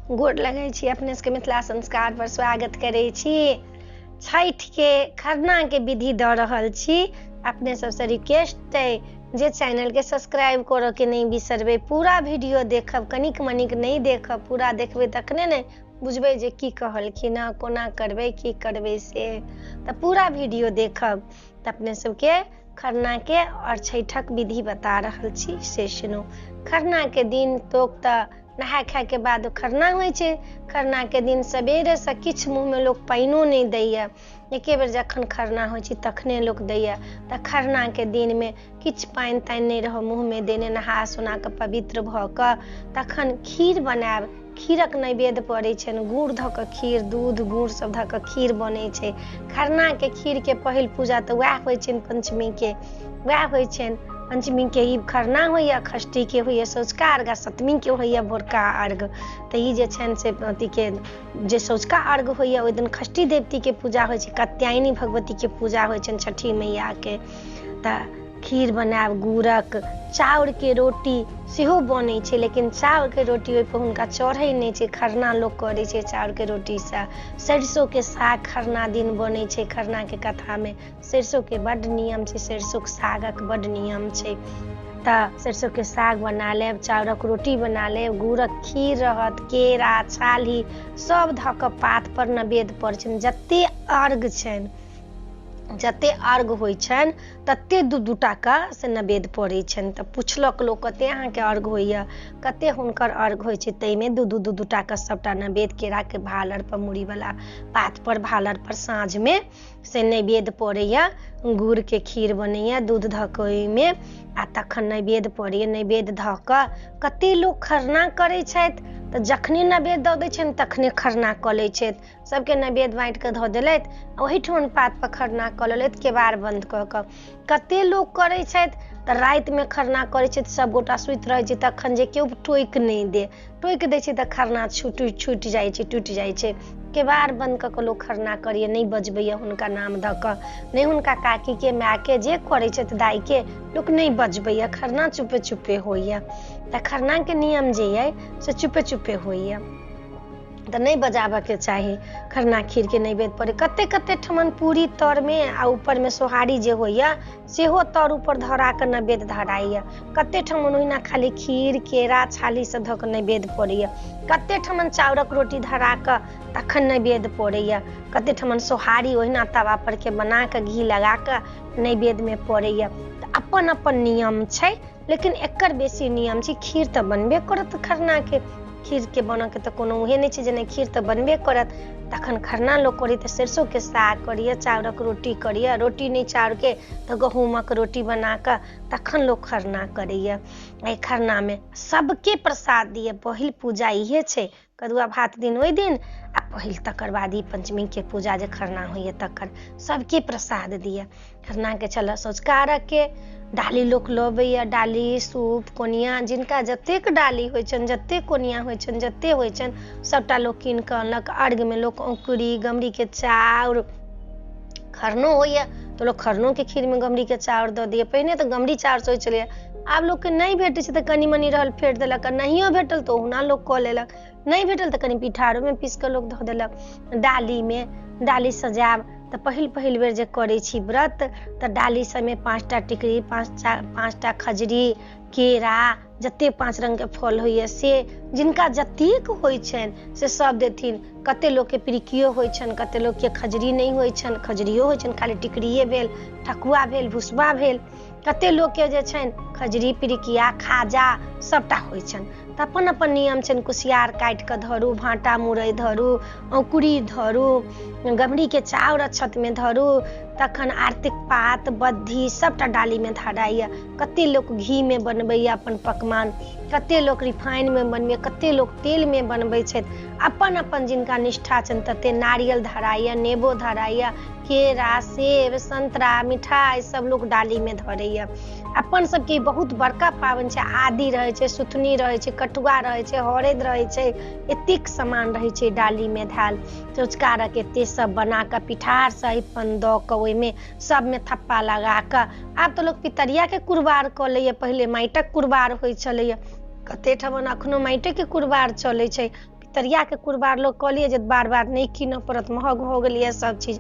गोर लगै छी अपने सबके मिथिला संस्कार पर स्वागत करै छी। छठिके खरनाके विधि दऽ रहल छी। अपने सबसँ रिक्वेस्ट अइ जे चैनलके सब्सक्राइब करऽके नहि बिसरबै, पूरा वीडियो देखब, कनिक मनिक नहि देखब, पूरा देखबै तखने ने बुझबै जे की कहलखिन हँ, कोना करबै, की करबै से, तऽ पूरा वीडियो देखब। तऽ अपने सबके खरनाके आओर छठिक विधि बता रहल छी, से सुनू। खरनाके दिन तोक तऽ नहाय खायके बाद खरना होइ छै। खरनाके दिन सबेरेसँ किछु मुँहमे लोक पानिओ नहि दैए, एके बेर जखन खरना होइ छै तखने लोक दैए। तऽ खरनाके दिनमे किछु पानि तानि नहि रहब मुँहमे देने, नहा सोना कऽ पवित्र भऽ कऽ तखन खीर बनायब। खीरक नैवेद्य पड़ै छनि, गुड़ धऽ कऽ खीर, दूध गुड़ सब धऽ कऽ खीर बनै छै। खरनाके खीरके पहिल पूजा तऽ वएह होइ छनि, पञ्चमीके वएह होइ छनि। पञ्चमीके ई खरना होइए, षष्ठीके होइए सँझुका अर्घ, आ सप्तमीके होइए भोरका अर्घ। तऽ ई जे छनि से अथीके जे सँझुका अर्घ होइए ओहि दिन षष्ठी देवतीके पूजा होइ छै, कात्यायनी भगवतीके पूजा होइ छनि छठी मैयाके। तऽ खीर बनायब गुड़क, चाउरके रोटी सेहो बनै छै, लेकिन चाउरके रोटी ओहिपर हुनका चढ़ै नहि छै, खरना लोक करै छै चाउरके रोटीसँ। सरिसोके साग खरना दिन बनै छै। खरनाके कथामे सरिसोके बड्ड नियम छै, सरिसोके सागक बड्ड नियम छै। तऽ सरिसोके साग बना लेब, चाउरक रोटी बना लेब, गुड़क खीर रहत, केरा छाली सब धऽ कऽ पातपर नैवेद्य पड़ै छनि। जते अर्घ छनि, जते अर्घ होइ छनि तते दू दू टाके से नैवेद्य पड़ै छनि। तऽ पुछलक लोक कते अहाँके अर्घ होइए, कते हुनकर अर्घ होइ छै, ताहिमे दू दू दू दू टाके सबटा नैवेद्य केराके भालरपर, मुरहीवला पातपर, भालरपर साँझमे से नैवेद्य पड़ैए। गुड़के खीर बनैए दूध धऽ कऽ ओहिमे, आ तखन नैवेद्य पड़ैए। नैवेद्य धऽ कऽ कते लोक खरना करै छथि, तऽ जखने नैवेद्य दऽ दै छनि तखने खरना कऽ लै छथि। सबके नैवेद्य बाँटि कऽ धऽ देलथि, ओहिठमन पातपर खरना कऽ लेलथि केबाड़ बन्द कऽ कऽ। कते लोक करै छथि तऽ रातिमे खरना करै छथि, सबगोटा सुति रहै छै तखन, जे केओ टोकि नहि दे, टोकि दै छै तऽ खरना छुटि छुटि जाइ छै, टूटि जाइ छै। केबाड़ बन्द कऽ कऽ लोक खरना करैए, नहि बजबैए हुनका नाम धऽ कऽ, नहि हुनका काकीके मायके जे करै छथि दाइके लोक नहि बजबैए, खरना चुपे चुपे होइए। तऽ खरनाके नियम जे अइ से चुपे चुपे होइए, तऽ नहि बजाबऽके चाही। खरना खीरके नैवेद्य पड़ै। कते कते ठमन पूरी तरमे आ ऊपरमे सोहारी जे होइए सेहो तर ऊपर धरा कऽ नैवेद्य धराइए। कते ठमन ओहिना खाली खीर केरा छाली सब धऽ कऽ नैवेद्य पड़ैए। कते ठमन चाउरक रोटी धरा कऽ तखन नैवेद्य पड़ैए। कते ठमन सोहारी ओहिना तवा परके बना कऽ घी लगा कऽ नैवेद्यमे पड़ैए। तऽ अपन अपन नियम छै, लेकिन एकर बेसी नियम छै। खीर तऽ बनबे करत, खरनाके खीरके बनऽके तऽ कोनो उहे नहि छै जे नहि, खीर तऽ बनबे करत। तखन खरना लोक करै तऽ सरिसोके साग करैए, चाउरक रोटी करैए, रोटी नहि चाउरके तऽ गहूँमक रोटी बना कऽ तखन लोक खरना करैए। एहि खरनामे सबके प्रसाद दिअ, पहिल पूजा इहे छै। कदुआ भात दिन ओहि दिन, आ पहिल तकर बाद ई पञ्चमीके पूजा जे खरना होइए तकर सबके प्रसाद दिअ। खरनाके छलए सँझुका अर्घके डाली लोक लबैए, डाली सूप कोनिया, जिनका जतेक डाली होइ छनि, जतेक कोनिया होइ छनि, जतेक होइ छनि सबटा लोक कीन कऽ अनलक। अर्घमे लोक औंकुरी गमरीके चाउर, खरनो होइए तऽ लोक खरनोके खीरमे गमरीके चाउर दऽ दैए। पहिने तऽ गमरी चाउरसँ होइ छलैए, आब लोकके नहि भेटै छै तऽ कनि मनि रहल फेँट देलक, आ नहियो भेटल तऽ ओहुना लोक कऽ लेलक, नहि भेटल तऽ कनि पिठारोमे पीस कऽ लोक धऽ देलक। डालीमे डाली सजायब तऽ पहिल पहिल बेर जे करै छी व्रत तऽ डाली सबमे 5टा टिकरी, 5टा खजरी, केरा, जते 5 रङ्गके फल होइए से जिनका जतेक होइ छनि से सब देथिन। कते लोकके पिरिकियो होइ छनि, कते लोकके खजरी नहि होइ छनि, खजरियो होइ छनि, खाली टिकरिये भेल, ठकुआ भेल, भुसबा भेल। कते लोकके जे छनि खजरी पिरिकिया खाजा सबटा होइ छनि। तऽ अपन अपन नियम छनि। कुसियार काटि कऽ धरू, भाँटा मुरइ धरू, औंकुरी धरू, गमरीके चाउर अक्षतमे धरू, तखन आरतीक पात बद्धी सबटा डालीमे धराइए। कते लोक घीमे बनबैए अपन पकवान, कते लोक रिफाइनमे बनबैए, कते लोक तेलमे बनबै छथि। अपन अपन जिनका निष्ठा छनि तते नारियल धराइए, नेबो धराइए, केरा सेब संतरा मिठाइ सब लोक डालीमे धरैए। अपन सबके बहुत बड़का पाबनि छै। आदि रहै छै, सुथनी रहै छै, कटुआ रहै छै, हरैद रहै छै, एतेक सामान रहै छै डालीमे धयल। सँझुका अर्घ एते सब बना कऽ पिठार सहिपन दऽ कऽ ओहिमे सबमे थप्पा लगा कऽ। आब तऽ लोक पितरियाके कुरबार कऽ लैए, पहिले माटिक कुरबार होइ छलैए, कते ठमन अखनो माटिके कुरबार चलै छै। पितरियाके कुरबार लोक कऽ लिअ जे बार बार नहि कीनऽ पड़त, महग हो गेलैए सब चीज,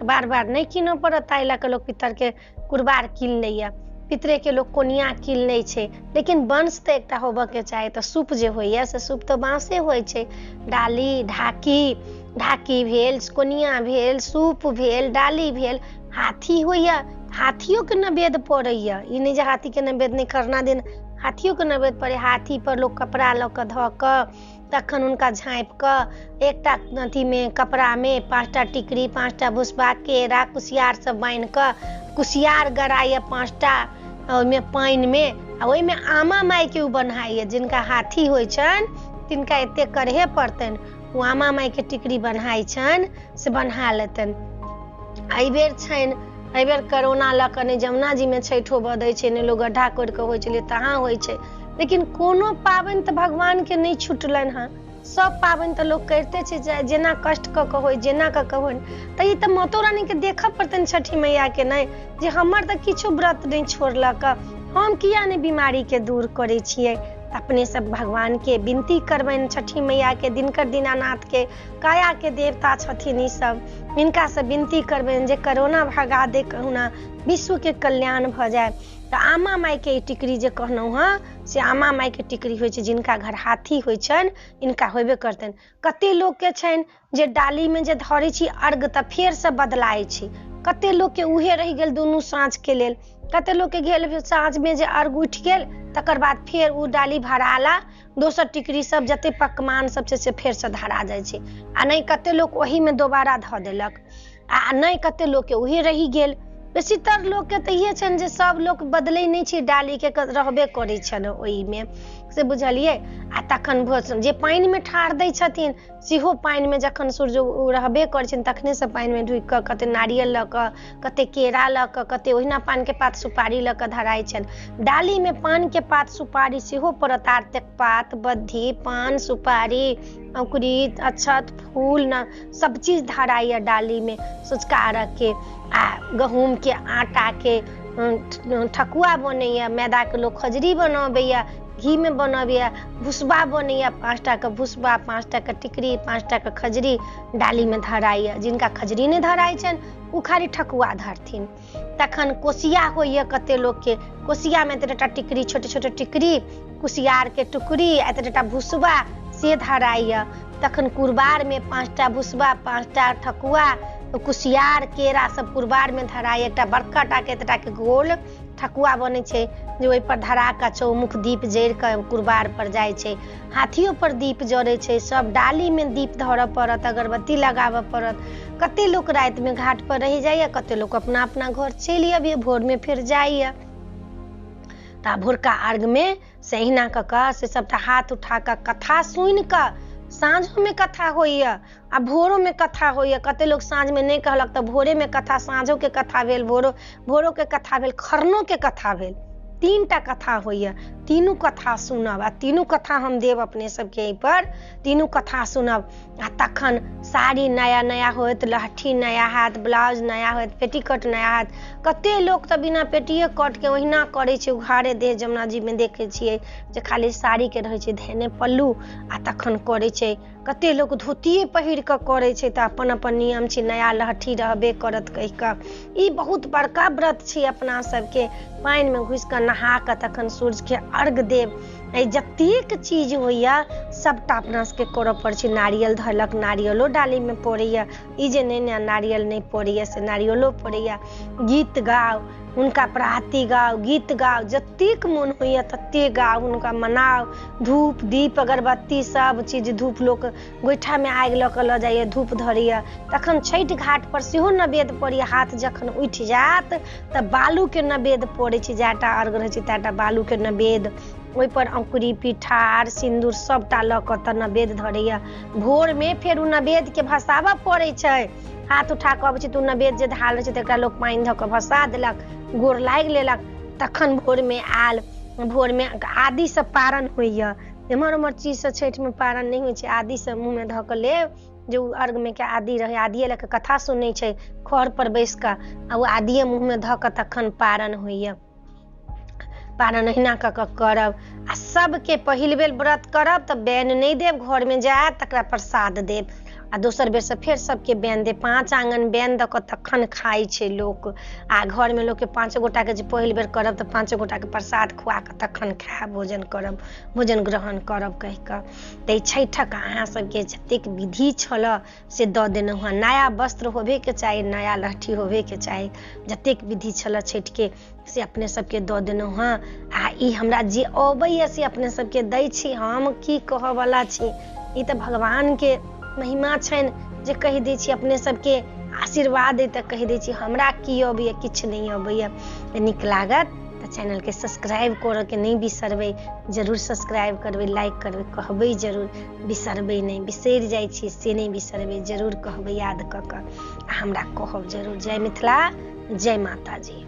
बार बार नहि कीनऽ पड़त, ताहि लऽ कऽ लोक पितरके कुरबार कीन लैए। पितरेके लोक कोनिया कीन लै छै, लेकिन वंश तऽ एकटा होबऽके चाही। तऽ सूप जे होइए से सूप तऽ बाँसे होइ छै। डाली ढाकी, ढाकी भेल, कोनिया भेल, सूप भेल, डाली भेल, हाथी होइए, हाथियोके नैवेद्य पड़ैए। ई नहि जे हाथीके नैवेद्य नहि, खरना दिन हाथियोके नैवेद्य पड़ै। हाथीपर लोक कपड़ा लऽ कऽ धऽ कऽ तखन हुनका झाँपिकऽ एकटा अथीमे कपड़ामे 5टा टिकरी, 5टा भुसबा, केरा, कुसियार सब बान्हिकऽ कुसियार गराइए 5टा ओहिमे पानिमे, आ ओहिमे आमा माइके ओ बन्हाइए। जिनका हाथी होइ छनि तिनका एतेक करहे पड़तनि, ओ आमा माइके टिकरी बन्हाइ छनि से बन्हा लेतनि। एहिबेर छनि, एहिबेर करोना लऽ कऽ नहि जमुना जीमे छठि होबऽ दै छै, नहि लोक गड्ढा कोड़ि कऽ होइ छलै तहाँ होइ छै, लेकिन कोनो पाबनि तऽ भगवानके नहि छुटलनि हँ। सब पाबनि तऽ लोक करिते छै, जेना कष्ट कऽ कऽ होइ, जेना कऽ कऽ होइ। तऽ ई तऽ मातो रानीके देखऽ पड़तनि छठि मैयाके, नहि जे हमर तऽ किछु व्रत नहि छोड़लक, हम किया नहि बीमारीके दूर करै छियै। अपने सब भगवानके विनती करबनि छठि मैयाके, दिनकर दीनानाथके, कायाके देवता छथिन ई सब, हिनकासँ विनती करबनि जे करोना भगा दे, कहुना विश्वके कल्याण भऽ जाय। तऽ आमा माइके ई टिकरी जे कहलहुँ हँ से आमा माइके टिकरी होइ छै। जिनका घर हाथी होइ छनि इनका होबे करतनि। कते लोकके छनि जे डालीमे जे धरै छी अर्घ तऽ फेरसँ बदलाइ छै, कते लोकके उहे रहि गेल दुनू साँझके लेल, कते लोकके गेल साँझमे जे अर्घ उठि गेल तकर बाद फेर ओ डाली भराला, दोसर टिकरी सब जते पकवान सब छै से फेरसँ धरा जाइ छै। आ नहि कते लोक ओहीमे दोबारा धऽ देलक, आ नहि कते लोकके उहे रहि गेल। बेसीतर लोकके तऽ इहे छनि जे सब लोक बदलै नहि छै डालीके, रहबे करै छनि ओहिमे, से बुझलियै। आ तखन जे पानिमे ठाढ़ दै छथिन सेहो पानिमे जखन सूर्य रहबे करै छनि तखनेसँ पानिमे ढुकि कऽ कते नारियल लऽ कऽ, कते केरा लऽ कऽ, कते ओहिना पानके पात सुपारी लऽ कऽ धराइ छनि। डालीमे पानके पात सुपारी सेहो पड़त, आरतक पात, बद्धी, पान, सुपारी, औकुरी, अक्षत, फूल न सब चीज धराइए डालीमे सँझुका अर्घके। आ गहूँमके आटाके ठकुआ बनैए, मैदाके लोक खजरी बनबैए, घीमे बनबैए, भुसबा बनैए, 5टाके भुसबा, 5टाके टिकरी, 5टाके खजरी डालीमे धराइए। जिनका खजरी नहि धराइ छनि ओ खाली ठकुआ धरथिन। तखन कोसिया होइए कते लोकके, कोसियामे एतेटा टिकरी, छोटे छोटे टिकरी, कुसियारके टुकड़ी, एतेटा भुसबा से धराइए। तखन कुरबारमे 5टा भुसबा, 5टा ठकुआ, कुसियार, केरा सब कुरबारमे धराइए। एकटा बड़का टाके एतेटाके गोल ठकुआ बनै छै जे ओहिपर धरा कऽ चौमुख दीप जरि कऽ कुरबार पर जाइ छै। हाथियो पर दीप जरै छै, सब डालीमे दीप धरऽ पड़त, अगरबत्ती लगाबऽ पड़त। कते लोक रातिमे घाट पर रहि जाइए, कते लोक अपना अपना घर चलि अबैए, भोरमे फेर जाइए। तऽ भोरका अर्घमे से अहिना कऽ कऽ से सबटा हाथ उठा कऽ कथा सुनि कऽ, साँझोमे कथा होइए आ भोरोमे कथा होइए। कते लोक साँझमे नहि कहलक तऽ भोरेमे कथा, साँझोके कथा भेल, भोरोके कथा भेल, खरनोके कथा भेल, 3टा कथा होइए। तीनू कथा सुनब आ तीनू कथा हम देब अपने सबके एहिपर, तीनू कथा सुनब। आ तखन साड़ी नया नया होयत, लहठी नया हैत, ब्लाउज नया होयत, पेटीकोट नया हैत। कते लोक तऽ बिना पेटिए कटके ओहिना करै छै, उघारे देह जमुना जीमे देखै छियै जे खाली साड़ीके रहै छै धेने पल्लू आ तखन करै छै। कते लोक धोतिए पहिर कऽ करै छै। तऽ अपन अपन नियम छै, नया लहठी रहबे करत कहि कऽ। ई बहुत बड़का व्रत छै अपना सबके। पानिमे घुसि कऽ नहा कऽ तखन सूर्यके अर्घ देब। एहि जतेक चीज होइए सबटा अपना सबके करऽ पड़ै छै। नारियल धरलक, नारियलो डालीमे पड़ैए, ई जे नहि ने नारियल नहि पड़ैए से नारियलो पड़ैए। गीत गाउ, हुनका प्राती गाउ, गीत गाउ, जतेक मोन होइए ततेक गाउ, हुनका मनाउ। धूप दीप अगरबत्ती सब चीज, धूप लोक गोइठामे आगि लऽ कऽ लऽ जाइए, धूप धरैए। तखन छठि घाट पर सेहो नैवेद्य पड़ैए। हाथ जखन उठि जायत तऽ बालूके नैवेद्य पड़ै छै, जएटा अर्घ रहै छै तएटा बालूके नैवेद्य, ओहिपर औंकुरी, पिठार, सिन्दूर सबटा लऽ कऽ तऽ नैवेद्य धरैए। भोरमे फेर ओ नैवेद्यके भसाबऽ पड़ै छै। हाथ उठा कऽ अबै छै तऽ ओ नैवेद्य जे धाल रहै छै तकरा लोक पानि धऽ कऽ भसा देलक, गोर लागि लेलक। तखन भोरमे आयल, भोरमे आदिसँ पारण होइए। एम्हर ओम्हर चीजसँ छठिमे पारण नहि होइ छै, आदिसँ मुँहमे धऽ कऽ लेब जे ओ अर्घमे के आदि रहै, आदिए लऽ कऽ कथा सुनै छै खर पर बैस कऽ, आ ओ आदिए मुँहमे धऽ कऽ तखन पारण होइए। पारन अहिना कऽ कऽ करब। आ सबके पहिल बेर व्रत करब तऽ बैन नहि देब, घरमे जे आयत तकरा प्रसाद देब। आ दोसर बेरसँ फेर सबके बैन देब। 5 आङ्गन बैन दऽ कऽ तखन खाइ छै लोक। आ घरमे लोकके 5 गोटाके जे पहिल बेर करब तऽ 5 गोटाके प्रसाद खुआ कऽ तखन खायब, भोजन करब, भोजन ग्रहण करब कहि कऽ। तऽ छठिक अहाँ सबके जतेक विधि छलऽ से दऽ देलहुँ हँ। नया वस्त्र होबेके चाही, नया लहठी होबेके चाही, जतेक विधि छलऽ छठिके से अपने सबके दऽ देलहुँ हँ। आ ई हमरा जे अबैए से अपने सबके दै छी। हम की कहऽवला छी, ई तऽ भगवानके महिमा छनि जे कहि दै छी, अपने सबके आशीर्वाद अइ तऽ कहि दै छी। हमरा की अबैए, किछु नहि अबैए। तऽ नीक लागत तऽ चैनलके सब्सक्राइब करऽके नहि बिसरबै, जरूर सब्सक्राइब करबै, लाइक करबै, कहबै जरूर, बिसरबै नहि। बिसरि जाइ छी से नहि बिसरबै, जरूर कहबै याद कऽ कऽ आ हमरा कहब जरूर। जय मिथिला, जय माताजी।